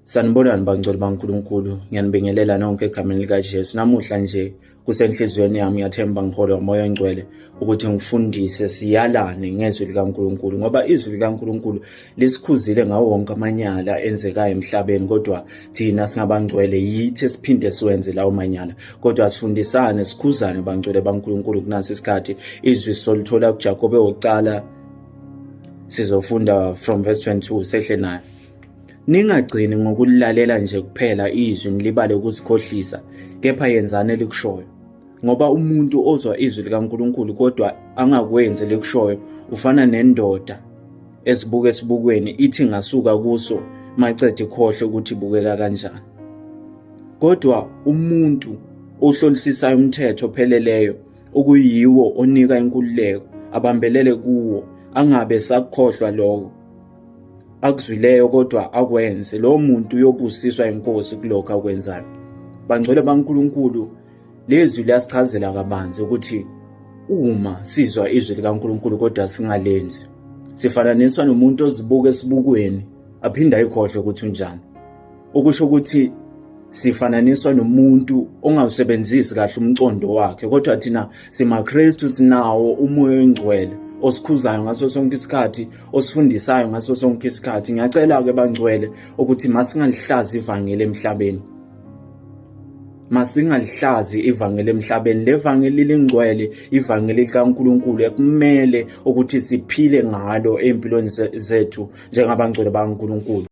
Sanibonani bangcwele baNkulunkulu, ngiyanibingelela nonke egameni likaJesu. Namuhla nje kusenhliziyweni yami ngiyathemba ngiholwa uMoya oNgcwele ukuthi ngifundise siyalane ngezwi likaNkulunkulu ngoba izwi likaNkulunkulu lisikhuzile ngawo wonke amanyala enzekayo emhlabeni kodwa thina singabangcwele yithi esiphinde siwenze lawo manyala kodwa sifundisane sikhuzane bangcwele baNkulunkulu kunasi isikhathi izwi solithola kuJakobe wokuqala sizofunda from verse 22 sehle nayo. Ningagcini ngokulalela nje kuphela izwi nilibale ukuzikhohlisa, kepha yenzani elikushoyo. Ngoba umuntu ozwa izwi likaNkulunkulu kodwa angakwenzi elikushoyo ufana nendoda esibuka esibukweni ithi ngasuka kuso macede ikhohlwe ukuthi ibukeka kanjani. Kodwa umuntu ohlolisisayo umthetho opheleleyo okuyiwo onika inkululeko abambelele kuwo angabe sakukhohlwa lokho akuzwileyo kodwa akwenze lowo muntu uyobusiswa inkosi kulokho akwenzayo. Bangcwele baNkulunkulu, lezwi liyasichazela kabanzi ukuthi uma sizwa izwi likaNkulunkulu kodwa singalenzi, sifananiswa nomuntu ozibuka esibukweni aphinde ayikhohlwe ukuthi unjani. Okusho ukuthi sifananiswa nomuntu ongawusebenzisi kahle umcondo wakhe kodwa thina simaKristu sinawo umoya oyingcwele osikhuzayo ngaso sonke isikhathi osifundisayo ngaso sonke isikhathi. Ngiyacela-ke bangcwele ukuthi masingalihlazi ivangeli emhlabeni, masingalihlazi ivangeli emhlabeni. Le vangeli lingcwele, ivangeli likaNkulunkulu ekumele ukuthi siphile ngalo ey'mpilweni zethu njengabangcwele bakaNkulunkulu.